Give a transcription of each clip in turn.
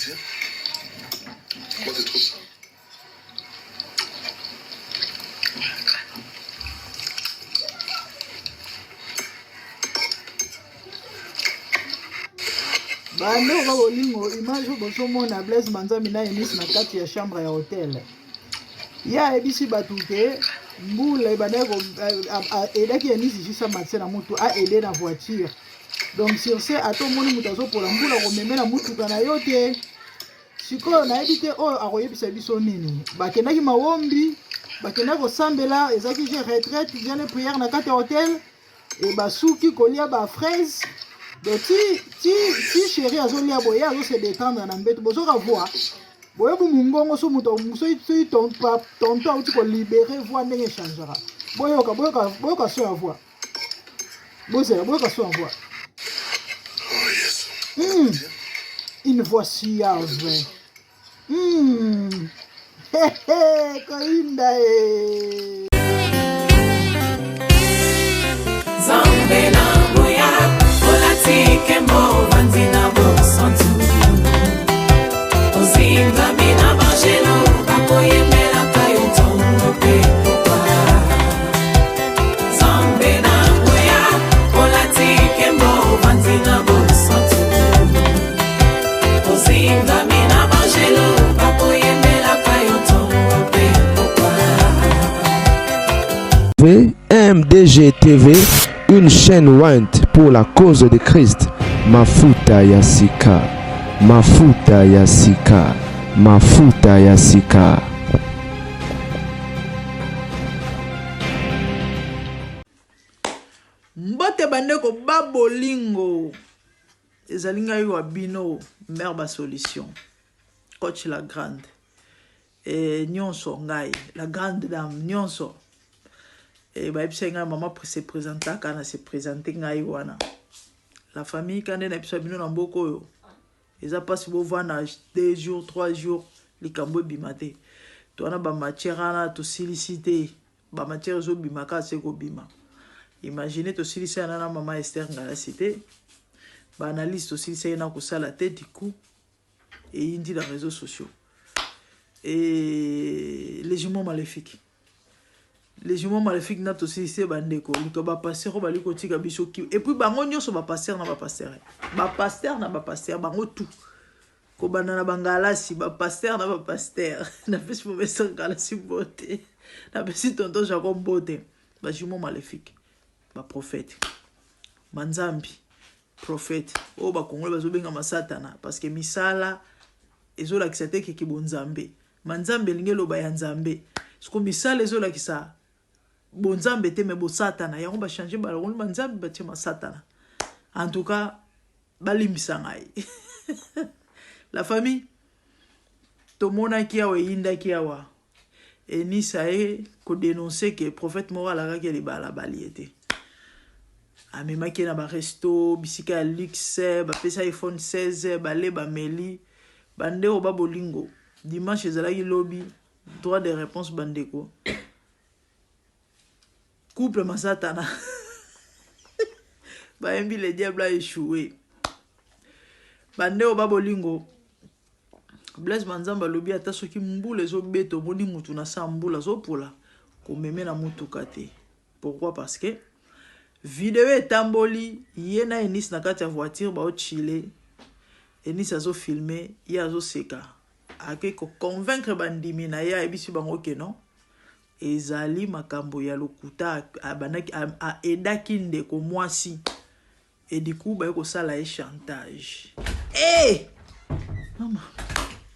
vérité, comment tu trouves ça? Bandeko bolingo, image oyo bozomona Blaise Manzambi na Eunice na kati ya chambre ya hotel. Ye ayebisi bato ke mbula ebandaki aedaki Eunice juste amatise na mutu aede na voiture. Donc sur ce, ata omoni moto azopola mbula komemela motuka na yo te. Sikoyo nayebi te oyo akoyebisa biso nini. Bakendaki mawombi, bakendaki kosambela, ezalaki je retraite, jeune prière na kati ya hotel. E basuki kolia ba fraise. Donc ti ti ti chéri azolia boye azo se détendre na mbeto bozoka voix. Boyebi mungongo so moto soki soki tonton auti ko libérer voix ndenge echangeaka. Boyoka boyoka boyoka son ya voix. Bozela boyoka son ya voix. Oh yes. Une voix suave. Koyinda e. Nzambe na nguya olati nkembo ovandi na bosantu ozingami na banjelu bakoyembelaka yo ntongo mpe pokwa Nzambe na nguya olati nkembo ovandi na bosantu ozingami na banjelu bakoyembelaka yo ntongo mpe pokwa. MDG TV, une chaîne ointe pour la cause de Christ. Mafuta ya sika, mafuta ya sika, mafuta ya sika. Mbote bandeko ba bolingo, ezali ngai wa bino mère ba solution, coach la grande e nyonso ngai la grande dame nyonso e bayebisaki ngai mama se présentaka na se présente ngai wana la famille kande na biso ya bino na mboka oyo eza mpasi bovanda 2 jours 3 jours likambo ebima te to wana bamatière wana tosilisi te bamatière ezobima kaka se kobima. Imagine tosilisi yana na mama Esther Ngalasi te, baanalyse tosilisi ye na kosala te, du coup eyindi na réseaux sociaux et les jumeaux maléfiques, les jumeaux maléfiques na tosilisi ye. Bandeko lika bapasteur oyo bali kotika biso ki et puis bango nyonso bapasteur na bapasteur, bapasteur na bapasteur, bango tout kobanda na bangalasi, bapasteur na bapasteur. Napesi professeur Ngalasi mbote, napesi tonton Jacob mbote. Bajumeau maléfique, baprophète banzambi, prophète oyo bakongoli bazobengama satana parce que misala ezolakisa te keke bonzambe. Manzambe elingi eloba ya nzambe, siko misala ezolakisa bonzambe te me bosatana. Yango bachange, balongoli banzambe, batie masatana. En tout cas balimbisa ngai la famille. Tomonaki awa eyindaki awa, Enisa ye kodénoncer ke prophète moko alakaki libala, bali ye te, amemaki ye na baresto bisika ya luxe, bapesa iPhone 16, bale bameli. Bandeko ba bolingo, dimanche ezalaki lobi droit de réponse. Bandeko, couple masatana bayembi le diable a échoué. Bandeko ba bolingo, Blaise Manzambe alobi ata soki mbula ezobeta, omoni mutu na sa mbula azopola, komeme na mutuka te. Pourquoi? Parce que video etamboli ye na Enis na kati ya voiture baochile, Enis azofilme, ye azoseka, ake koconvaincre bandimi na ye, ayebisi bango ke non, ezali makambo ya lokuta, abandaki aedaki ndeko mwasi et du coup baye kosala ye chantage. Hey! Mama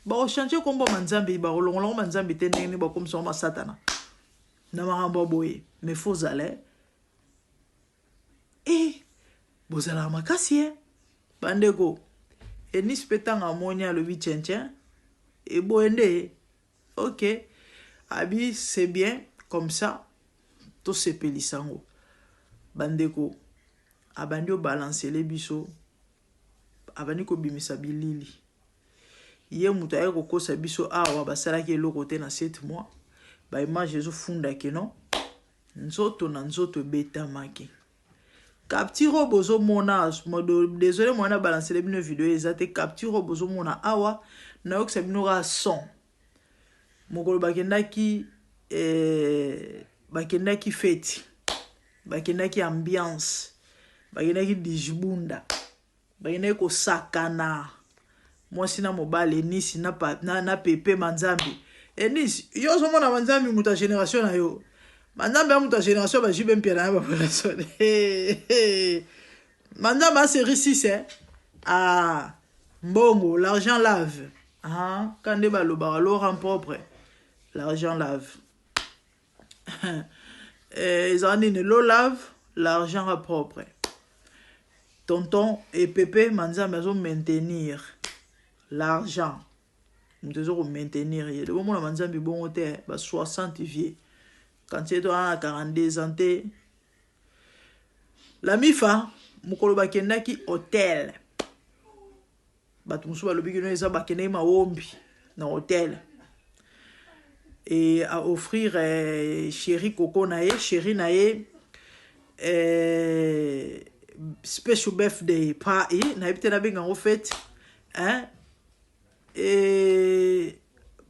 bakochange kombo manzambe, bakolongola ngo manzambe te, ndenge nini bakomisa ngo masatana na makambo ya boye? Mais faut ozala e bozalaka makasi e bandeko. Enis mpe ntango amoni alobi tchentchen eboye nde ok, abi c'est bien comme ça, tosepelisa yango. Bandeko, abandi obalancele biso, abandi kobimisa bilili. Ye moto aye kokosa biso awa, basalaki eloko te na 7 mois. Baimage ezofunda ke non, nzoto na nzoto ebetamaki. Capture oyo bozomona, désolé mwana balancele bino video eza te, capture oyo bozomona awa, nayokisa bino kaka son. Mokolo bakendaki eh, bakendaki feti, bakendaki ambiance, bakendaki dijbunda, bakendaki kosakana mwasi na mobali Enisi na, na, na Pepe Manzambi. Enisi, yo ozomona Manzambi moto ya generation na yo. Manzambi ya moto ya generation ba JB Mpiana na ba Werrason. Manzambi a série 6 eh. Ah, mbongo, l'argent lave. Ah, quand nde balobaka l'eau rend propre, l'argent lave. Eh, ezala nini l'eau lave, l'argent rend propre. Tonton et Pepe Manzambi azo maintenir l'argent. Moto ezo ko maintenir ye. Bomona Manzambi bongo te ba 60 vieux. Quand ye to ana 42 ans te. La Mifa mokolo bakendaki hotel. Bato mosusu balobi kino eza bakendaki mawombi na hotel. Et à offrir eh, chéri coco na ye, chéri na ye eh, special birthday party, nayebi te nabenga yango fete, hein? Et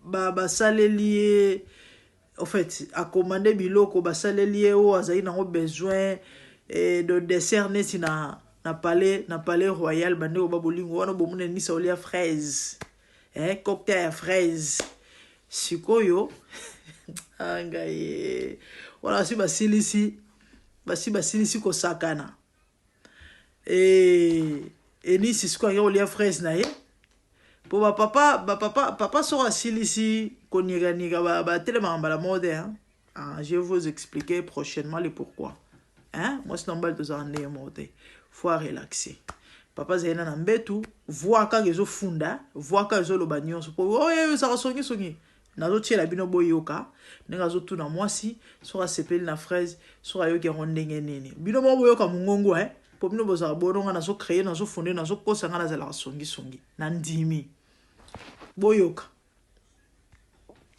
ba basaleli ye en fait akomande biloko basaleli ye oyo azali nango besoin eh, de dessert neti na na palais na palais royal bandeko ba bolingo wana bomona nisa olia fraise eh, cocktail ya fraise sikoyo ah, ngai wana basi basilisi basi basilisi kosakana e, enisi sikoyo ake kolia fraise na ye mpo bapapa bapapa papa soko asilisi koniekanieka batelemaka mbala moko te hein? Ah, je vais vous expliquer prochainement le pourquoi hein? Mwasi na mobali tozalaka ndenge moko te, faut relaxer. Papa azali na na mbetu, voix kaka ezofunda, voix kaka ezoloba nyonso mpo oyo ezalaka songisongi. Nazotiela bino boyoka ndenge azotuna mwasi soki asepeli na fraise, soki ayoki yango ndenge nini. Bino moko boyoka mongongo eh? Mpo bino bozalaka bono, nga nazocreye, nazofunde, nazokosa, nga nazalaka songisongi na ndimi. Boyoka.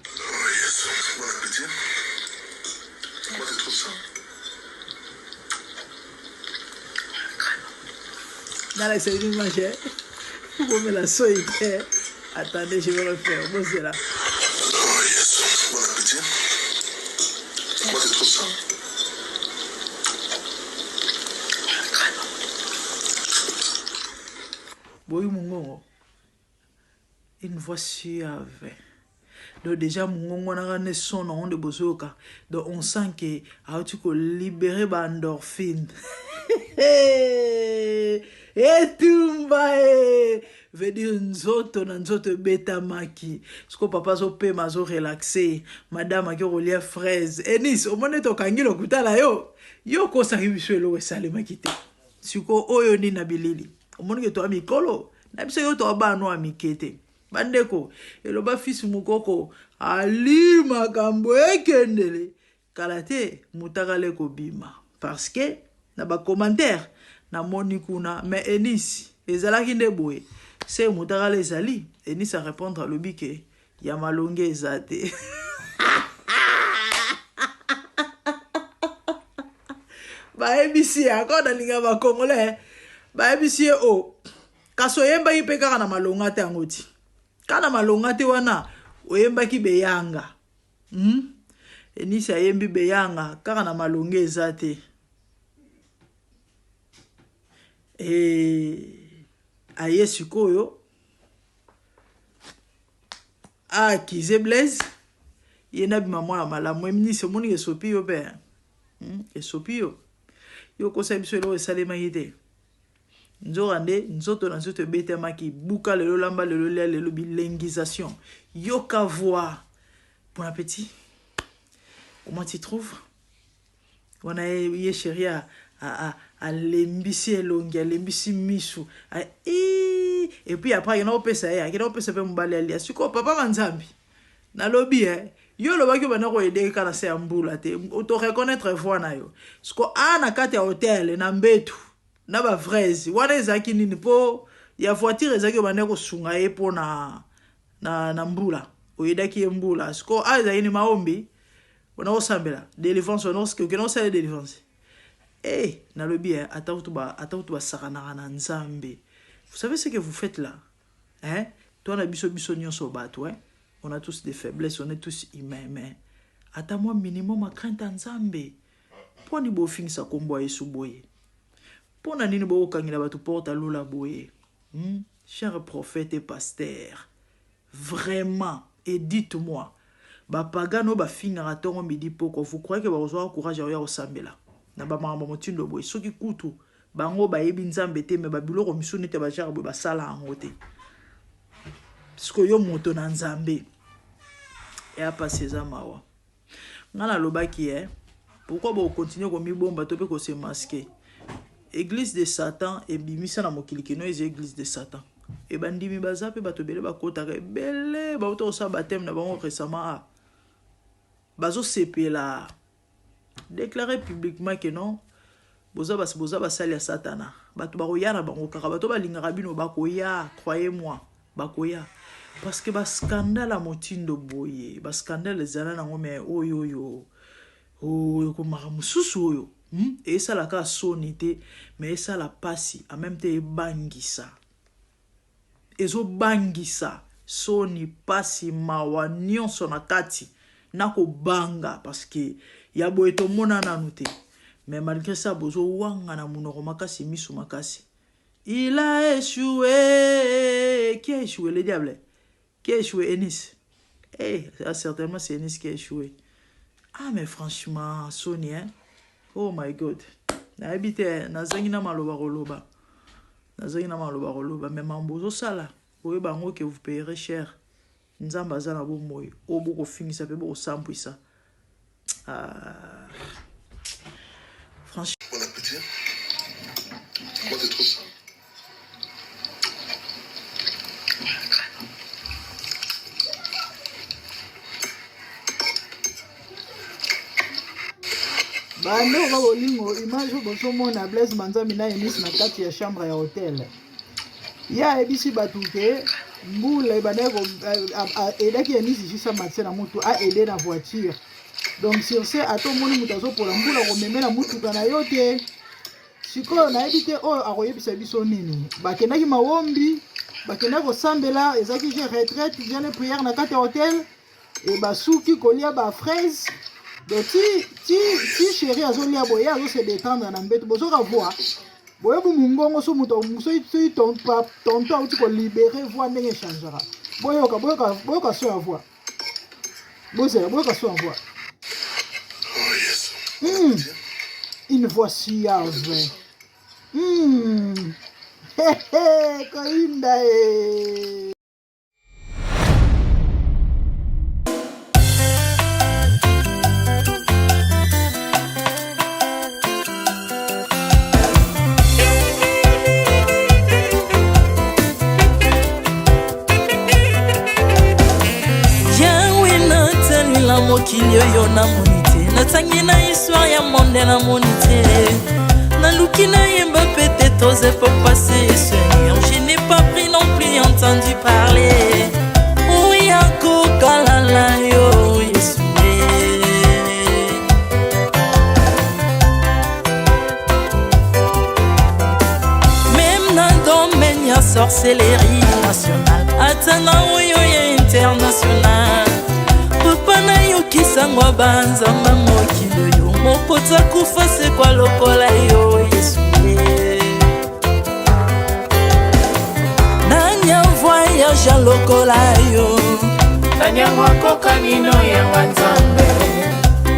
Oh yes, bon appétit. Comment tu trouves ça? Nalakisa bino image eh? Bomela soyi te. Attendez, je vais refaire. Bozela. Oh yes, bon appétit. Comment tu trouves ça? Boyi mongongo. Une voix suave. Donc déjà mongongo wana kaka nde son nango nde bozoyoka. Donc on sent que auti ko libérer ba endorphine. Etumba e veut dire nzoto na nzoto ebetamaki. Siko papa azopema azo relaxer, madame ake kolia fraise. Enis, omoni ete okangi lokuta na yo? Yo okosaki biso eloko esalemaki te. Siko oyo nini na bilili? Omoni ke toa mikolo na biso yo toa bana ya mike te. Bandeko, eloba fils Mukoko, ali makambo ekendele kala te mutakala ekobima parce que na ba commentaire namoni kuna mais Enis ezalaki nde boye se mutakala ezali Enis a répondre alobi ke ya malonge eza te. Bayebisi ye encore nalinga ba congolais bayebisi ye o oh, kasi oyembaki mpe kaka na malonga te yango ti kaka na malonga te wana oyembaki beyanga hmm? Enisi ayembi beyanga kaka na malonga eza te e, aye sikoyo aakize Blaise ye nabima mwana malamu. Enisi omoni esopi yo mpe Esopi yo yo okosa biso eloko esalemaki te nzoka nde nzoto na nzoto ebetamaki buka lelo lamba lelo lia lelo bilengisation yoka voix. Bon appétit. Comment tu trouves wana ye chéri alembisi elongi alembisi misu et puis après akenda kopesa ye akenda kopesa mpe mobali alia. Sikoyo papa Manzambi nalobi eh, yo olobaki obanda koyede kaka na se ya mbula te to reconnaître voix na yo siko a na kati ya hotel na mbetu na ba fraise wana ezalaki nini mpo ya voiture ezalaki obanda kosunga ye mpo na, na, na mbula oyedaki ye mbula siko a ezalaki ni maombi ona kosambela délivrance ona okende kosala délivrance. Eh, nalobi eh, ata kutu ba ata kutu basakanaka na Nzambe. Vous savez ce que vous faites là? Hein? Toi na biso biso nyonso bato, hein? On a tous des faiblesses, on est tous humains, mais ata mwa minimum ya crainte ya Nzambe. Mpo nini bofingisa kombo ya Yesu boye? Mpo na nini bokokangela bato porte ya lola boye? Cher prophète et pasteur, vraiment, et dites-moi, bapagano bafingaka ntongo midi poko, vous croyez que bakozwaka courage ya koya kosambela na bamakambo motindo boye? Soki kutu bango bayebi Nzambe te, me babiloko misusu neti bajare boye basala yango te. Sikoyo yo moto na Nzambe, eya pasi, eza mawa. Nga nalobaki eh, pourquoi bokontinue komibomba to mpe kose masquer? Église de Satan ebimisa na mokili kino eza église de Satan. E bandimi baza mpe bato ebele bakotaka, ebele bauta kosala baptême na bango récemment. A bazosepela déclarer publiquement que non, boza boza basali ya Satana. Bato bakoya na bango kaka, bato balingaka bino bakoya, croyez-moi, bakoya, parce que bascandale ya motindo boye, bascandale ezala nango, me oyo oyo oyo ekomaka mosusu oyo, Esalaka soni te, me esala pasi en même temps, ebangisa, ezobangisa, soni, pasi, mawa nyonso na kati na kobanga, parce que ya boye tomona nanu te. Mais malgré ça bozowanga na monoko makasi, miso makasi. Il a échoué. Qui a échoué? Le diable. Qui a échoué? Enis. Eh, hey, certainement c'est Enis qui a échoué. Ah, mais franchement, soni, hein? Oh my God. Nayebi te, nazangi na maloba koloba. Nazangi na maloba koloba, mais mambo ozosala, oyeba yango que vous payerez cher. Nzambe aza na bomoi. Oyo bokofingisa mpe bokosambwisa. Ah. Franchement. Bon appétit. Comment tu trouves ça? Bandeko bolingo, image oyo bozomona, Blaise Manzambi na Enis na kati ya chambre ya hotel. Ye ayebisi bato ke mbula ebandaki aidaki Enis jisa matise na mutu aide na voiture. Donc sur ce, ata omoni moto azopola mbula, komemela mutuka na yo te. Sikoyo nayebi te oyo akoyebisa biso nini. Bakendaki mawombi, bakendaki kosambela, ezalaki je retraite, jeûne, prière na kati ya hotel, e basuki kolia ba fraise. Donc ti ti ti chéri azolia boye, azose détendre na mbeto, bozoka voix, boyebi mongongo so moto, soki tonton auti kolibérer voix ndenge echangeaka. Boyoka, boyoka, boyoka son ya voix, bozela, boyoka son ya voix. Oh yes. Une voix suave. Koyinda e. Yawe, natalela mokili oyo, namoni te. Natangi na histoire ya monde, namoni te. Naluki nayemba peut-être aux époques passées, Seigneur, je n'ai pas pris non plus entendu parler oya kokalala yo Yesu eh. Même na domaine ya sorcellerie nationale, ata na oyo ya international, papa, nayokisango banzamba mokili oyo, mokoti akufa sekwa lokola yo Yesu eh. Nani avoyage lokola yo? Nani yango akokani no yanga Nzambe?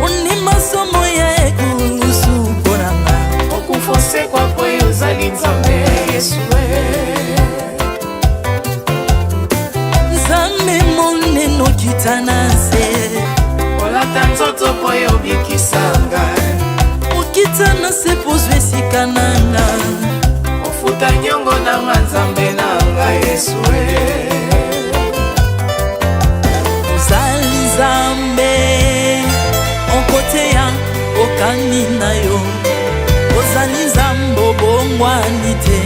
Ondima somo ya ekulusu mpo na nga. Okufa, osekwa po yo ozali Nzambe, Yesu e. Nzambe monene, okita na nse. Olata nzoto po yo obikisa ngai. Okita na se po ozwa esika na nga. Ofuta niongo na nga, Nzambe na ngai, Yesu e. Ozali Nzambe, okoteya okani na yo. Ozali Nzambe, obongwani te,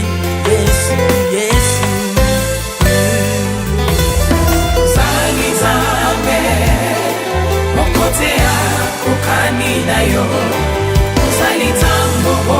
Yesu, Yesu. Ozali Nzambe, moko te akokani na yo. Ozali Nzambe.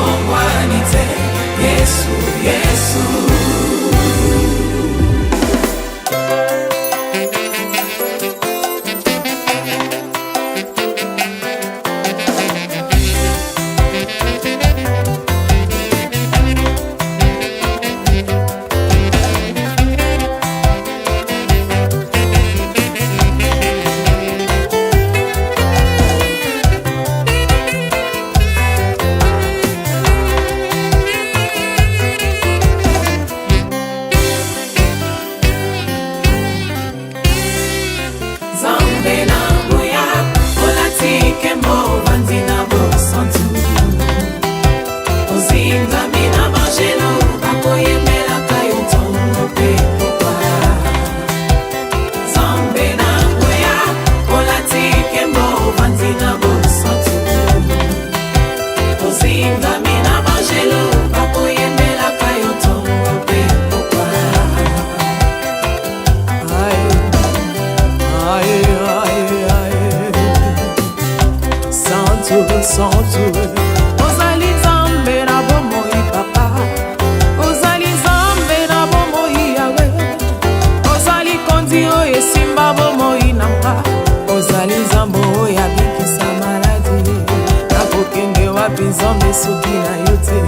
te soki na yo te.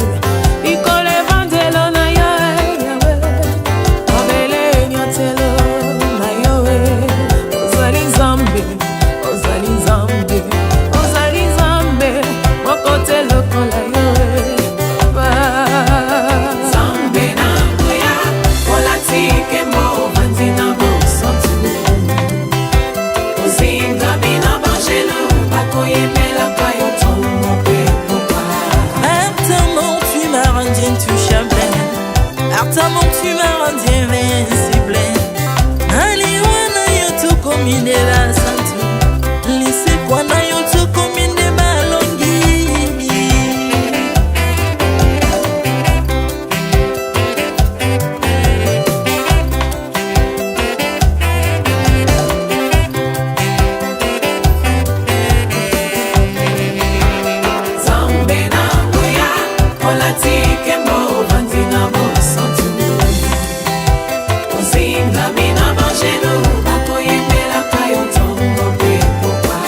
Likolo evandelo na yo Yawe, mabele enyatelo na yo. Ozali Nzambe, ozali Nzambe, ozali Nzambe moko te lokola yo. Nzambe na nguya, olati nkembo, ovandi na bosantu, ozingami na banjelu bakoyembelaka yo ntongo mpe pokwa. Par tu m'as rendu intouchable. Par ta mort, tu m'as rendu invincible. Naliwa na yo tokomi nde basantu. Lisekwa na yo tokomi nde balongi. Nzambe na nguya, olati nkembo, ovandi na bosantu, ozingami na banjelu bakoyembelaka yo ntongo mpe pokwa.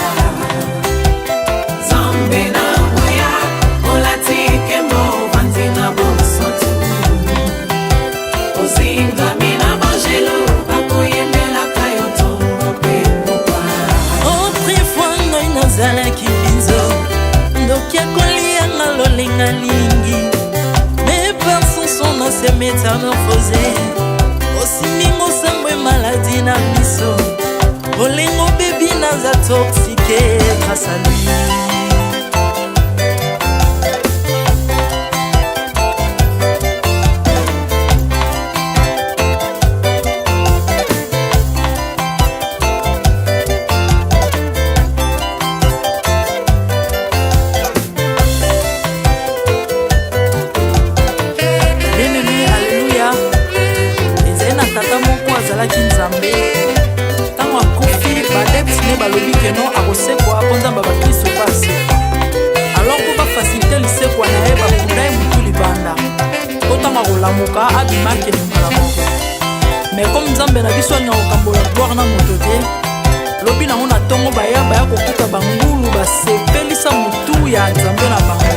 Nzambe na nguya, olati nkembo, ovandi na bosantu, ozingami na banjelu bakoyembelaka yo ntongo mpe pokwa. Autrefois ngai nazalaki binzo, ndoki akolianga lolenga lingi, mais par son son na se métamorphose. Osimbi mosambo maladi na miso, bolingo bebi naza toxique grâce à lui. Bien-aimé, alleluya. Ezali na tata moko azalaki Nzambe. Ntango akufi, baadeptes ne balobi que non, akosekwa mpo Nzambe ya bakristo mpe asekwa. Alors mpo bafaciliter lisekwa na ye, bakunda ye motu libanda, mpo ntango akolamuka abima, akende mbala moko. Mais comme Nzambe na biso alinga kokambola gloire na moto te, lobi nango na ntongo baya kokuta bangulu basepelisa motu ya Nzambe na bango.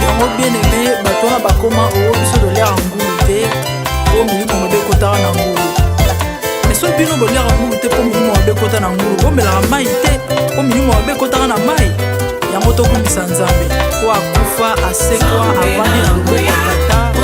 Yango, bien aimé, bato wana bakoma oyo biso toliaka ngulu te mpo milimo mabe ekotaka na ngulu. Mais soki bino boliaka ngulu te mpo milimo mabe ekota na ngulu, bomelaka mai te mpo milimo mabe ekotaka na mai. Yango tokumbisa Nzambe po akufa, asekwa, avandi na loboko ya Tata.